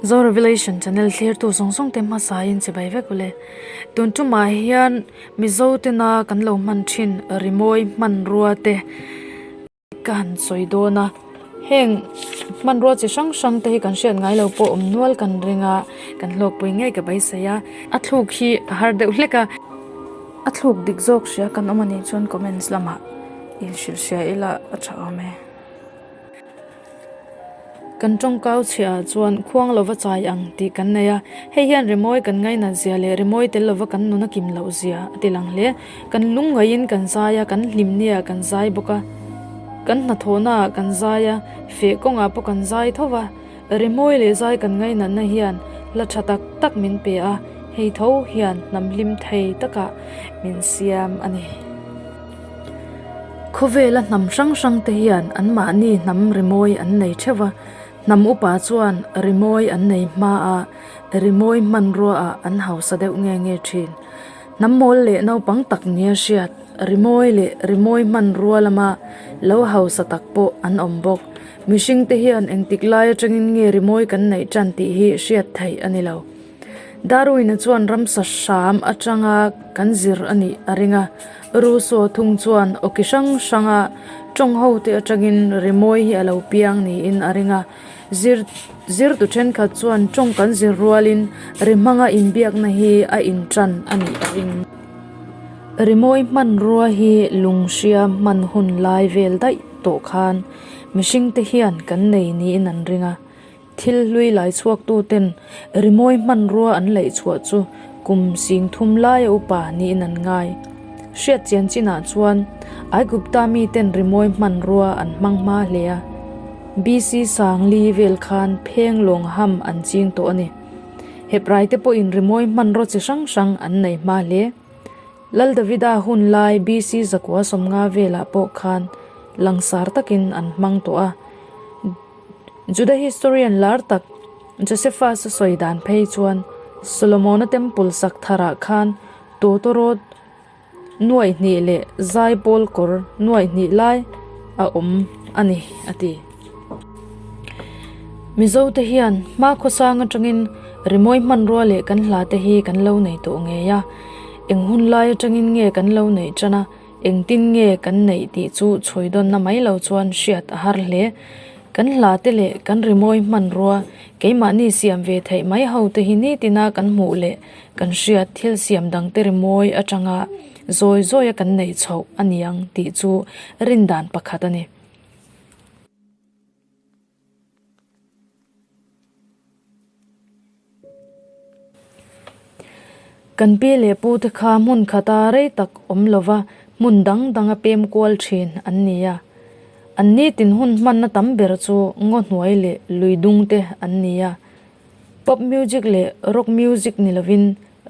Zo Revelation channel thlirtu zawng zawng te hmasa in chibai vek ule. Tun tumah hian Mizo tena kan lo hman thin rimawi hmanrua te ka han sawi dawn a. Heng hmanrua chi hrang hrang te hi kan hriat ngai lo pawh awm nual kan ring a, kan hlawkpui ngei ka beisei a. A thluk hi a har deuh hlek a. A thluk dik zawk hria kan awm anih chuan comments lamah inhrilh hria ila a tha awm e. Kan tawngkau chhiah chuan khuang lova chai ang tih kan nei a, hei hian rimawi kan ngainat zia leh rimawi tel lova kan nun a kim loh zia a ti lang hle. Kan lungngaihin kan zai a, kan hlimniah kan zai bawk a, kan hnathawhnaah kan zai a, feh kawngah pawh kan zai tho va. Rimawi leh zai kan ngainatna hian hla tha tak tak min pe a, hei tho hian hnam hlim thei takah min siam a ni. Khawvela hnam hrang hrang te hian anmahni hnam rimawi an nei theuh a, hnam upa chuan rimawi an nei hma a, rimawi hmanrua ah an hausa deuh nge nge thin. Hnam mawl leh naupang tak nia hriat, rimawi leh rimawi hmanrua lama lo hausa tak pawh an awm bawk. Mihring te hian engtik lai atangin nge rimawi kan neih tan tih hi hriat theih a ni lo. Darwin-a chuan ramsa hram atanga kan zir a nih a ring a, Rousseau thung chuan awki hrang hranga tawng ho te atangin rimawi hi a lo piang niin a ring a. Zir zirtu thenkhat chuan tawng kan zir rualin ri hmanga inbiakna hi a intan a nih a ring. Rimawi hmanrua hi lunghria hman hun lai vel daih tawh khan mihringte hian kan nei niin an ring a. Thil hlui lai chhuaktuten rimawi hmanrua an laih chhuah chu kum sing thum laia upa niin an ngai. Hriat chian chinah chuan Aigupta miten rimawi hmanrua an hmang hma hle a. BC Sangli vel khan pheng lawng ham an ching tawh a ni. Hepraite pawhin rimawi hmanraw chi hrang hrang an nei hma hle. Lal Davida hun lai BC 150 velah pawh khan langsar takin an hmang tawh a. Juda historian lar tak Josephus-a sawi dan phei chuan Solomona Temple sak tharah khan tawtawrawt nuaih hnih leh zaipawl kawr nuaih hnih lai a awm a ni a ti. Mizote hian hma khawsang atangin rimawi hmanrua leh kan hla te hi kan lo nei tawh ngei a, eng hun lai atangin nge kan lo neih tan a, Engtin nge kan neih tih chu chhuidawnna mai lo chuan hriat a har hle. Kan hla te leh kan rimawi hmanrua keimahni siam ve theih mai ho te hi nitina kan hmuh leh kan hriat thil siam dang te rimawi atanga zawi zawia kan neih chhoh a niang tih chu rindan pakhat a ni. Kan pi leh pu te kha hmun khata rei tak awm lova hmun dang danga pem kual thin an ni a. An nitin hun hmanna tam ber chu ngaw hnuai leh lui dung te an ni a. Pop music leh rock music ni lovin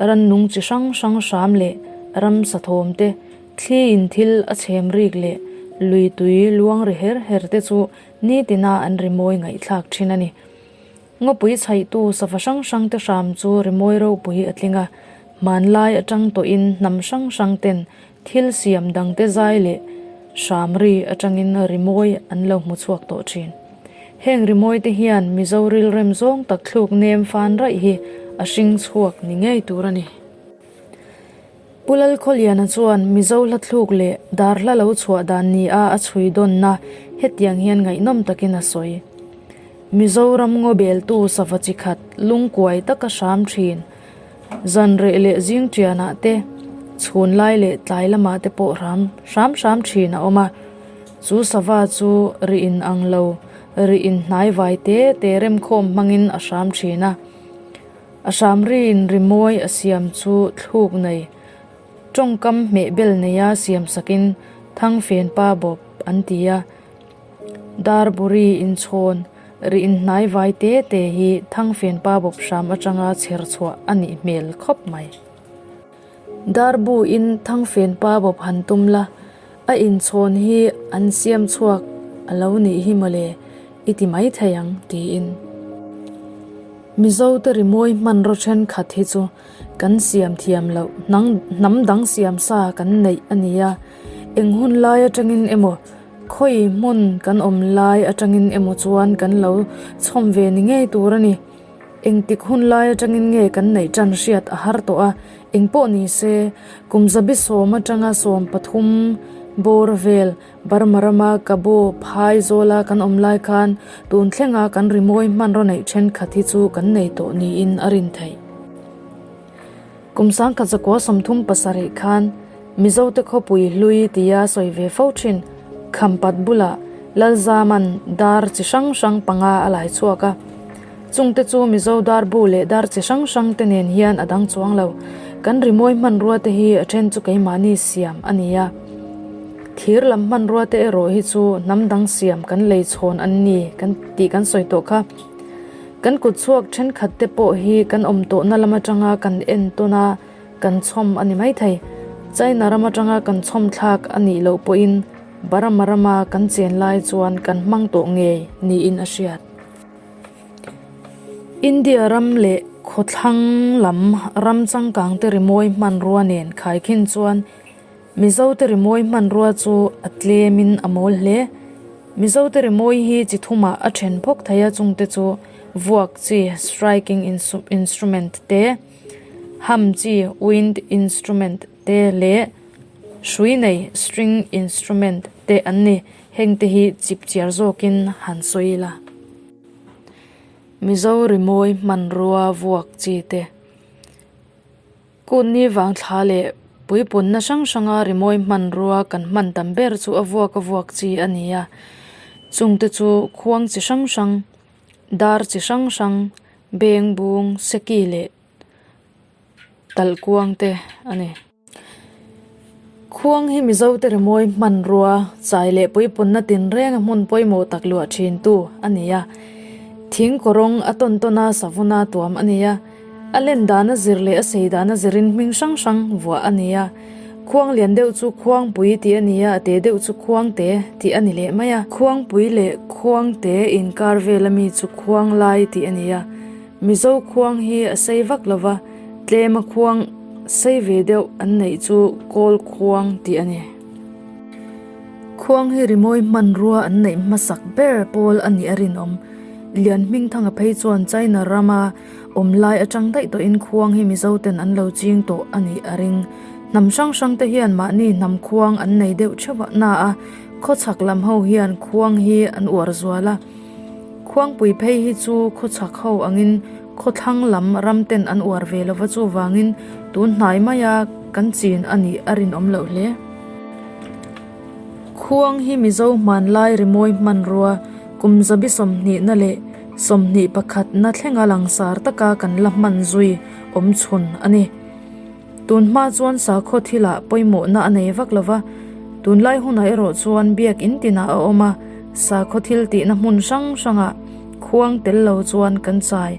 rannung chi hrang hrang hram leh ramsa thawm te, thli in thil a chhem rik leh lui tui luang ri her her te chu Nitina an rimawi ngaihthlak thin a ni. Ngawpui chhaihtu sava hrang hrang te hram chu rimawi ropui a tling a, hmanlai atang tawhin hnam hrang hrang ten thil siam dang te zai leh hram ri atangin rimawi an lo hmu chhuak tawh thin. Heng rimawi te hian Mizo rilrem zawng tak thluk nem fan raih hi a hring chhuak ni ngei tur a ni. Pu Lalkhawliana chuan Mizo hla thluk leh dar hla lo chhuah dan ni a a chhui dawnna hetiang hian ngaihnawm takin a sawi. Mizoram ngaw beltu sava chi khat lungkuai taka hram thin, zan reh leh zing tianah te, chhun lai leh tlai lamah te pawh hram hram hram thin a awm a. Chu sava chu ri in ang lo, ri in hnai vai te te remkhawm hmangin a hram thin a. A hramriin rimawi a siam chu thluk nei, tawngkam hmehbel neia siam sakin Thangfenpa bawp an ti a. Darburi inchhawn ri inhnai vai te te hi Thangfenpa bawp hram atanga chher chhuah a nih hmel khawp mai. Darbu in Thangfenpa bawp han tum la, a inchhawn hi an siam chhuak a lo nih hi mawle i ti mai thei ang tiin. Mizote rimawi hmanraw thenkhat hi chu kan siam thiam loh hnang hnam dang siam sa kan neih a ni a, eng hun lai atangin emaw khawi hmun kan awm lai atangin emaw chuan kan lo chhawm ve ni ngei tur a ni. Engtik hun lai atangin nge kan neih tan hriat a har tawh a, engpawh ni se, kum zabi sawm atanga 13 bawr vel Burma rama Kabaw phai zawla kan awm lai khan tun thlenga kan rimawi hmanraw neih thenkhat hi chu kan nei tawh niin a rin theih. Kum 1937 khan Mizote khawpui hlui tia sawi ve fo thin Khampat bulah Lalzaman dar chi hrang hrang panga a lai chhuak a. Chungte chu Mizo dar bu leh dar chi hrang hrang te nen hian a dang chuang lo. Kan rimawi hmanrua te hi a then chu keimahni siam a ni a. Thir lam hmanrua te erawh hi chu hnam dang siam kan lei chhawn an ni kan tih kan sawi tawh kha. Kan kut chhuak thenkhat te pawh hi kan awm tawhna lam atanga kan entawn a, kan chhawm a ni maithei. China ram atanga kan chhawm thlak a nih loh pawhin Burma rama kan chen lai chuan kan hmang tawh ngei niin a hriat. India ram leh khawthlang lam ram changkang te rimawi hmanrua nen khaikhin chuan Mizote rimawi hmanrua chu a tlemin a mawl hle. Mizote rimawi hi chi thumah a then phawk thei a chungte chu vuak chi, striking instrument, te, ham chi, wind instrument, te leh hrui nei, string instrument, te an ni. Hengte hi chipchiar zawkin han sawi ila. Mizo rimawi hmanrua vuak chi te. Kutni vang thla leh puipunna hrang hranga rimawi hmanrua kan hman tam ber chu a vuak a vuak chi a ni a, chungte chu khuang chi hrang hrang, dar chi hrang hrang, beng bung, seki leh talhkuang te a ni. Khuang hi Mizote rimawi hmanrua chai leh puipunna tinrenga hmun pawimawh tak luah thintu a ni a. Thing kawrawng a tawn tawn a savuna tuam a ni a. A len dana zir leh a sei dana zirin hming hrang hrang vuah a ni a. Khuang lian deuh chu Khuangpui tih a ni a, a te deuh chu Khuangte tih a ni leh mai a. Khuangpui leh Khuangte inkar vel ami chu Khuanglai tih a ni a. Mizo khuang hi a sei vak lo va, tlema khuang sei ve deuh an neih chu kawl khuang tih a ni. Khuang hi rimawi hmanrua an neih hmasak ber pawl a nih a rinawm. Lian Hmingthanga phei chuan China rama awm lai atang daih tawhin khuang hi Mizo ten an lo ching tawh a nih a ring. Hnam hrang hrang te hian mahni hnam khuang an nei deuh theuh na a, khawchhak lam ho hian khuang hi an uar zual a. Khuangpui phei hi chu khawchhak ho angin khawthlang lam ram ten an uar ve lova chuvangin tun hnai maia kan chin a nih a rinawm loh hle. Khuang hi Mizo hmanlai rimawi hmanrua kum zabi 20 na leh 21 na thlenga langsar taka kan la hman zui awm chhun a ni. Tun hma chuan sakhaw thilah pawimawhna a nei vak lo va, tunlai hunah erawh chuan biakinn tinah a awm a, sakhaw thil tihna hmun hrang hrangah khuang tel lo chuan kan chai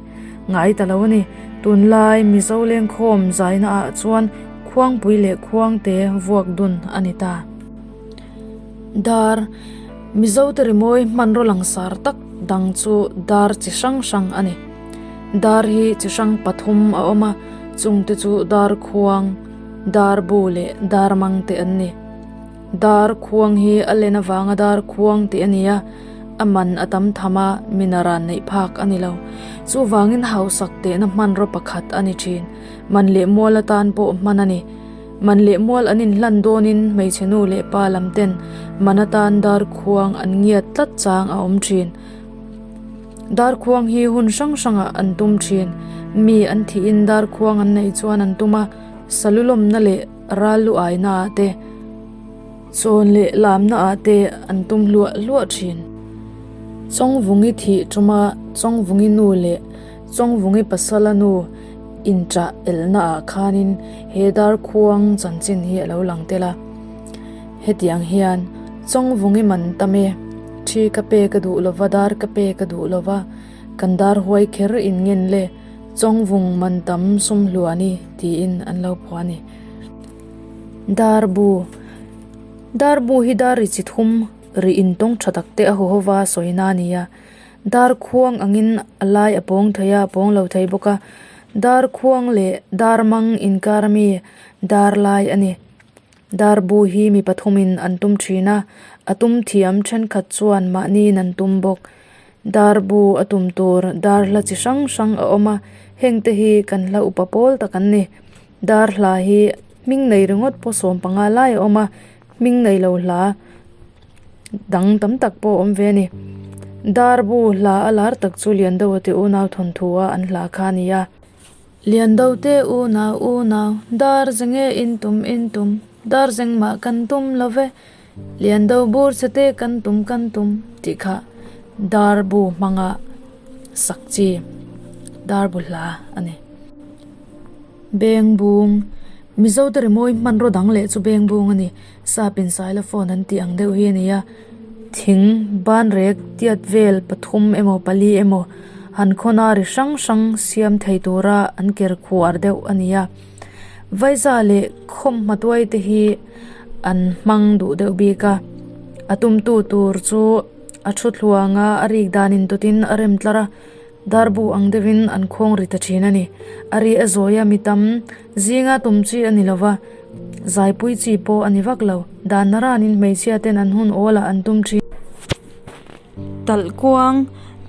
ngai ta lo a ni. Tunlai Mizo lengkhawm zainaah chuan khuangpui leh khuangte vuak dun a ni ta. Dar, Mizote rimawi hmanraw langsar tak dang chu dar chi hrang hrang a ni. Dar hi chi hrang pathum a awm a, chungte chu dar khuang, dar bu leh dar mang te an ni. Dar khuang hi a len avanga dar khuang tih a ni a, a man a tam tham a, minaran neih phak a ni lo. Chuvangin hausak tehna hmanraw pakhat a ni thin. Man leh mual atan pawh hman a ni. Man leh mual an inhlan dawnin hmeichhe nu leh pa lam ten man atan dar khuang an ngiat tlat chang a awm thin. Darkhuang hi hun hrang hrangah an tum thin. Mi an thihin darkhuang an neih chuan an tum a, salu lawmna leh ral lu ainaah te, chawn leh lamnaah te an tum hluah hluah thin. Chawngvungi thih tuma Chawngvungi nu leh Chawngvungi pasala nu inṭah elnaah khanin he darkhuang chanchin hi a lo lang tel a. Hetiang hian Chawngvungi man tam e, thi ka pe ka duh lova dar ka pe ka duh lova, kan dar huai kher in ngen le, Chawngvung man tam sum hluani tiin an lo phuah a ni. Dar bu Dar bu hi dar ri chi thum ri intawng tha tak te a haw hova sawina a ni a, dar khuang angin a lai a pawng thei a, a pawng lo thei bawk a, dar khuang leh dar mang inkar ami dar lai a ni. Darbu hi mi pathumin an tum thin a, a tum thiam thenkhat chuan mahniin an tum bawk. Darbu a tum tur dar hla chi hrang hrang a awm a, heng te hi kan hla upa pawl tak an ni. Dar hla hi hming nei ringawt pawh 15 lai a awm a, hming nei lo hla dang tam tak pawh a awm ve a ni. Darbu hla a lar tak chu Liandoa te unau thawnthu a an hla kha a ni a. Liando te unau unau, dar zeng e in tum in tum, dar zeng mah kan tum lo ve, Liando bur che te kan tum kan tum tih kha dar bu hmanga sak chi dar bu hla a ni. Beng bung, Mizo te rimawi hmanraw dang leh chu beng bung a ni. Sap in xylophone an tih ang deuh hi a ni a, thing banrek tiat vel pathum emaw pali emaw han khawna ri hrang hrang siam thei tura an ker khuar deuh a ni a. Vaiza leh khawmhma tuai te hi an hmang duh deuh bik a, a tumtu tur chu a thu thluang a, a rik dan indawtin a rem tlar a. Darbu ang deuhin an khawng ri ta thin a ni. A ri a zawi a, mi tam zinga tum chi a ni lo va, zaipui chi pawh a ni vak lo. Dan naranin hmeichhia ten an hun awl ah an tum thin. Talhkuang,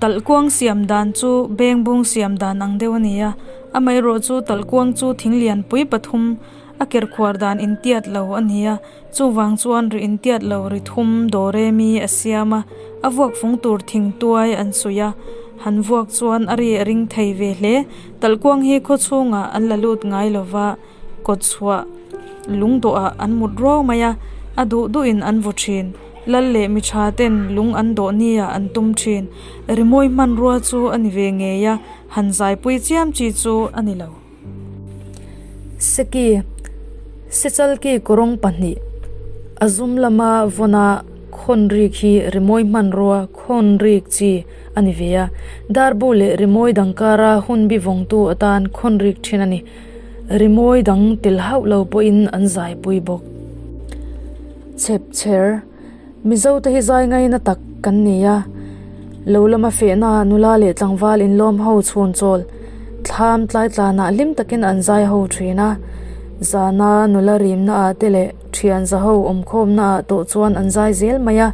Talhkuang siam dan chu bengbung siam dan ang deuh a ni a, amaherawhchu talhkuang chu thing lianpui pathum a kerkhuar dan intiat lo a ni a. Chuvang chuan ri intiat lo ri thum Doremi a siam a, a vuak fung tur thing tuai an suih a, han vuak chuan a ri a ring thei ve hle. Talhkuang hi khaw chhungah an la lut ngai lo va, kawt chhuah lung dawhah an mut ruau mai a, a duh duhin an vaw thin. Lal leh mi tha ten lung an dawh nia an tum thin. Rimawi hmanrua chu a ni ve ngei a, han zaipui chiam chi chu a ni lo. Seki, Sechalki kawrawng pahnih, a zum lama vawna khawn rik hi rimawi hmanrua khawn rik chi a ni ve a, darbu leh rimawi dang kara hun bi vawngtu atan khawn rik thin a ni. Rimawi dang tel hauh lo pawhin an zaipui bawk. Chhepchher. Mizo te hi zai ngaina tak kan ni a, lo lama fehna nula leh tlangval inlawm ho chhun chawl thlam tlai tlanah hlim takin an zai ho thin a, zana nula rimna ah te leh thian za ho awmkhawmna ah tawh chuan an zai zel mai a,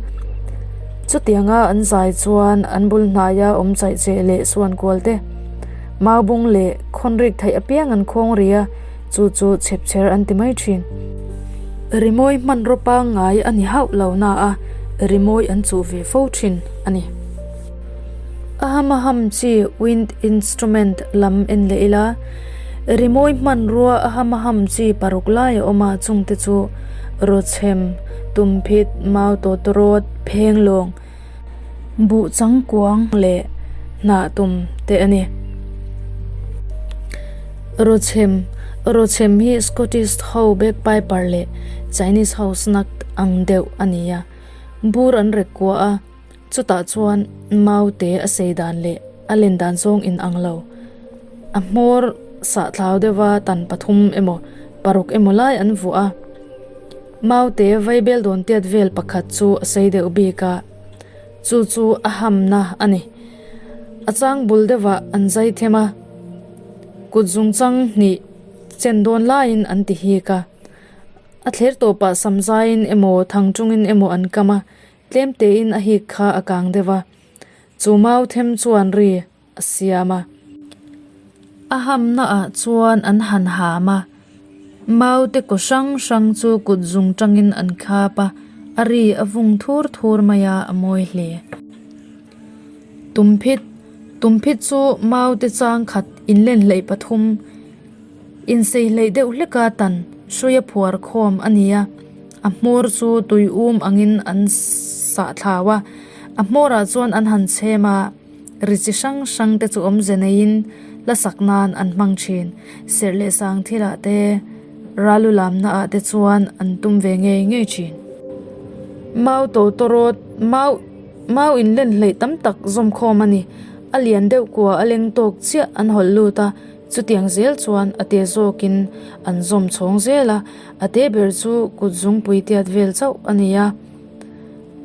chutianga an zai chuan an bul hnaia awm chaih cheh leh suan kual te maubung leh khawnrik theih apiang an khawng ri a. Chu chu chhepchher an ti mai thin. Rimawi hmanraw pangngai a ni hauh lo na a, rimawi an chuh ve fo thin a ni. A ham a ham chi wind instrument lam en leh ila, rimawi hmanrua a ham a ham chi paruk lai a awm a, chungte chu rawchhem, tumphit, mau tawtawrawt, phenglawng, Buh changkuang leh hnah tum te a ni. Rawchhem, Rawchhem hi Scottish ho bagpiper leh Chinese ho snack ang deuh a ni a. Bur an rek kua a, chutah chuan mau te a sei dan leh a len dan zawng in ang lo. A hmawr sah thlau deuha tan pathum emaw paruk emaw lai an vuah a. Maute vaibel dawn tiat vel pakhat chu a sei deuh bik a, chu chu a hamna a ni. A chang bul deuhah an zai them a, kut zungchang hnih chen dawn laiin an ti hik a. A thler tawpah sam zaiin emaw thang tungin emaw an kam a, tlem tein a hik kha a kang deuh a. Chu mau them chuan ri a siam a. A hamna ah chuan an han ham a, mau te kaw hrang hrang chu kut zung tangin an khap a, a ri a vung thur thur mai a, a mawi hle. Tumphit, Tumphit chu mau te chang khat inlen hleih pathum, insei hleih deuh hleka tan hruia phuar khawm a ni a, a hmawr chu tui um angin an sah thlau a, a hmawrah chuan an han chhem a. Ri chi hrang hrang te chu awmze neiin hla sak nan an hmang thin. Serh leh sang thilah te, ralu lamna ah te chuan an tum ve ngei ngei thin. Mau tawtawrawt, mau mau inlen hleih tam tak zawm khawm a ni. A lian deuh kua a leng tawk chiah an hawlh lut a, chutiang zel chuan a te zawkin an zawm chhawng zel a, a te ber chu kut zungpui tiat vel chauh a ni a.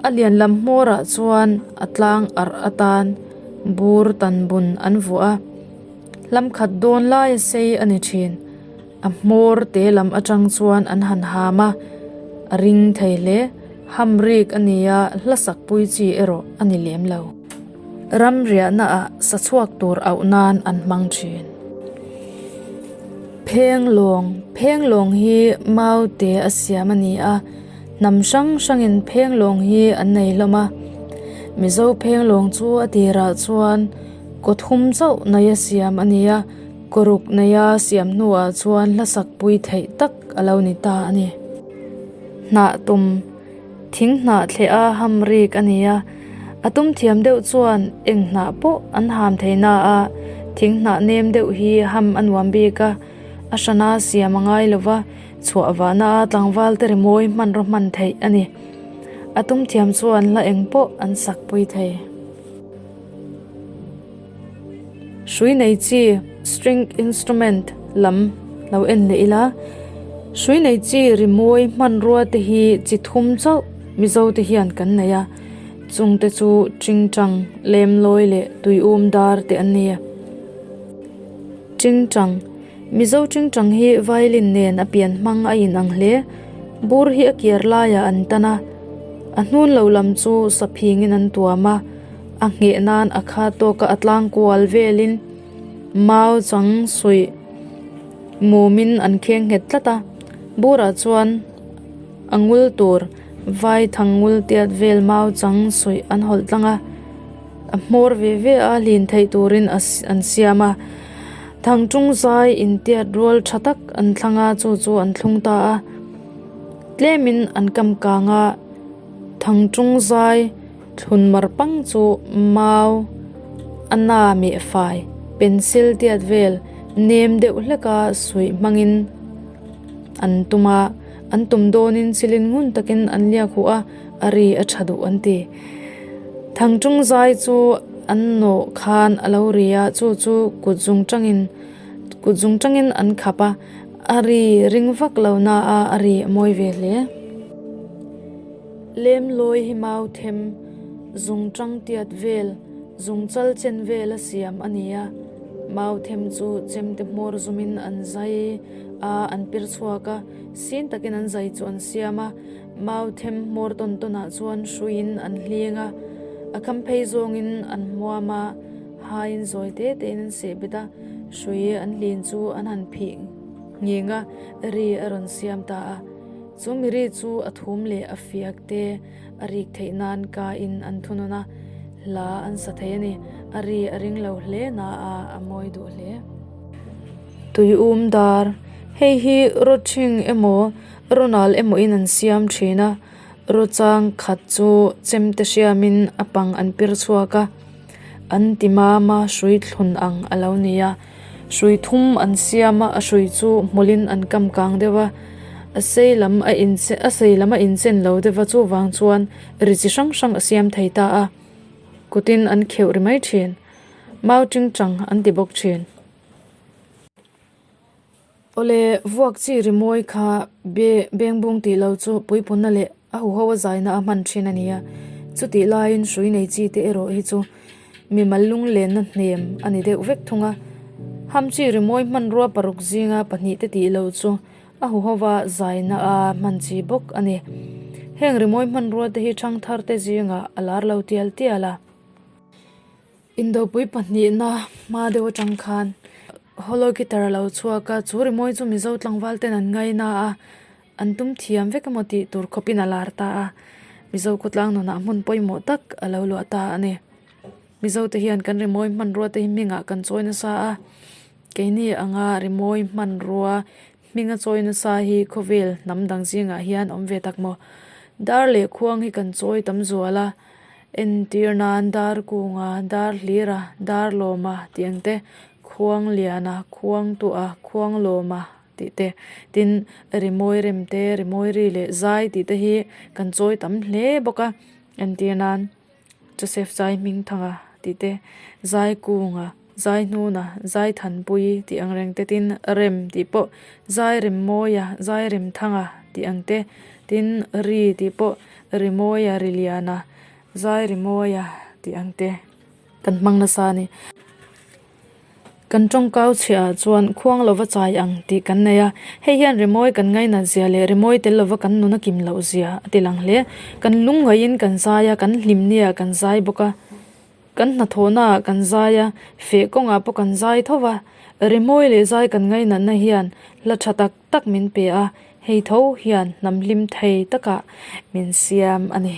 A lian lam hmawrah chuan a tlang arh atan bur tan bun an vuah a, hlam khat dawn laia sei a ni thin. A hmawr te lam atang chuan an han ham a, a ring thei hle. Ham rik a ni a, hla sak pui chi erawh a ni lem lo. Ram riahnaah sa chhuak tur auh nan an hmang thin. Phenglawng, Phenglawng hi mau te a siam a ni a, hnam hrang hrangin phenglawng hi an nei hlawm a. Mizo phenglawng chu a tirah chuan kaw thum chauh neia siam a ni a, kaw ruk neia siam hnuah chuan hlasak pui theih tak a lo ni ta a ni. Hnah tum. Thing hnah thleh a ham rik a ni a, a tum thiam deuh chuan eng hnah pawh an ham thei na a, thing hnah nem deuh hi ham a nuam bik a, a hrana siam a ngai lo va, chhuah vahna a tlangval te rimawi hmanraw hman theih a ni. A tum thiam chuan hla eng pawh an sak pui thei. Hrui nei chi string instrument lam lo en leh ila hrui nei chi rimawi hmanrua te hi chi thum chauh Mizo te hian kan nei a chung te chu tingtang lemlawi leh tuium dar te an ni tingtang Mizo tingtang hi violin nen a pian hmang a inang hle bur hi a kiar laiah an tan a a hnun lo lam chu saphingin an tuam a. A ngheh nan a kha tawk a, a tlang kual velin mau chang suih mumin an kheng nghet tlat a, burah chuan a ngul tur vai thang ngul tiat vel mau chang suih an hawlh tlang a, a hmawr ve ve a hlin theih turin a an siam a, thangṭung zai intiat rual tha tak an thlang a chu chu an thlung ta a, tlemin an kam kang a thangṭung zai. Thlun mar pang chu mau a na meh fai, pencil tiat vel nem deuh hleka suih hmangin an tum a, an tum dawnin chilin ngun takin an liak huh a, a ri a tha duh an ti. Thangṭung zai chu an nawh khan a lo ri a, chu chu kut zung tangin kut zung tangin an khap a, a ri ring vak lo na a, a ri a mawi ve hle. Lemlawi hi mau them, zung tang tiat vel, zung chal chen vel a siam a ni a. Mau them chu chemte hmawr zumin an zai a, an pir chhuak a, sin takin an zai chu an siam a. Mau them hmawr tawn tawnah chuan hruiin an hling a, a kham phei zawngin an hmuam a, haiin zawi te tein an seh bet a, hrui an hlin chu an han phih nghing a, ri a rawn siam ta a. Chu miri chu a thum leh a fiak te a rik theih nan ka in an thunawn a, hla an sa thei a ni. A ri a ring lo hle na a, a mawi duh hle. Tuium dar, Hei hi rawthing emaw rawnal emaw in an siam thin a, rawchang khat chu chemte hriamin a pang an pir chhuak a. An ti mam a, hrui thlun ang a lo ni a. Hrui thum an siam a, a hrui chu hmawlin an kam kang deuh a. A sei lam a inchen a sei lam a inchen lo deuh a, chuvang chuan ri chi hrang hrang a siam thei ta a. Kutin an kheuh ri mai thin. Mau tingtang an ti bawk thin. Awle, vuak chi rimawi kha be bengbung tih lo chu puipunna leh a huho a zaina a hman thin a ni a. Chutih laiin hrui nei chi te erawh hi chu mimal lunglenna hnem a ni deuh vek thung a. Ham chi rimawi hmanrua paruk zinga pahnihte tih lo chu a huhova zaina a hman chi bawk a ni. Heng rimawi hmanrua te hi thangthar te zingah a lar lo tial tial a. Indopui pahnihna hma deuh atang khan hollow guitar a lo chhuak a, chu rimawi chu Mizo tlangval ten an ngaina a, an tum thiam vek emaw tih tur khawpin a lar ta a, Mizo khawtlang nunah hmun pawimawh tak a lo luah ta a ni. Mizo te hian kan rimawi hmanrua te hi hmingah kan chawi nasa a, keini anga rimawi hmanrua Hminga chawi nasa hi khawvel hnam dang zingah hian awm ve tak maw? Dar leh khuang hi kan chawi tam zual a, entir nan dar kunga, dar hlira, dar lawma tih ang te, khuang liana, khuang tuah, khuang lawma tih te, tin rimawi rem te, rimawi ri leh zai tih te hi kan chawi tam hle bawk a, entir nan. Joseph Zai Hmingthanga tih te, Zai Kunga, Zai Hnuna, Zai Thanpui tih ang reng te tin Rem tih pawh Zai Remmawia, Zai Remthanga tih ang te tin Ri tih pawh Rimawia, Riliana, Zai Rimawia tih ang te kan hmang nasa a ni. Kan tawngkau chhiah ah chuan khuang lova chai ang tih kan nei a, hei hian rimawi kan ngainat zia leh rimawi tel lova kan nun a kim loh zia a ti lang hle. Kan lung ngaihin kan zai a, kan hlim nia kan zai bawk a. Kan hnathawhnaah kan zai a, feh kawngah pawh kan zai tho va, rimawi leh zai kan ngainatna hian hla tha tak tak min pe a, hei tho hian hnam hlim thei takah min siam a ni.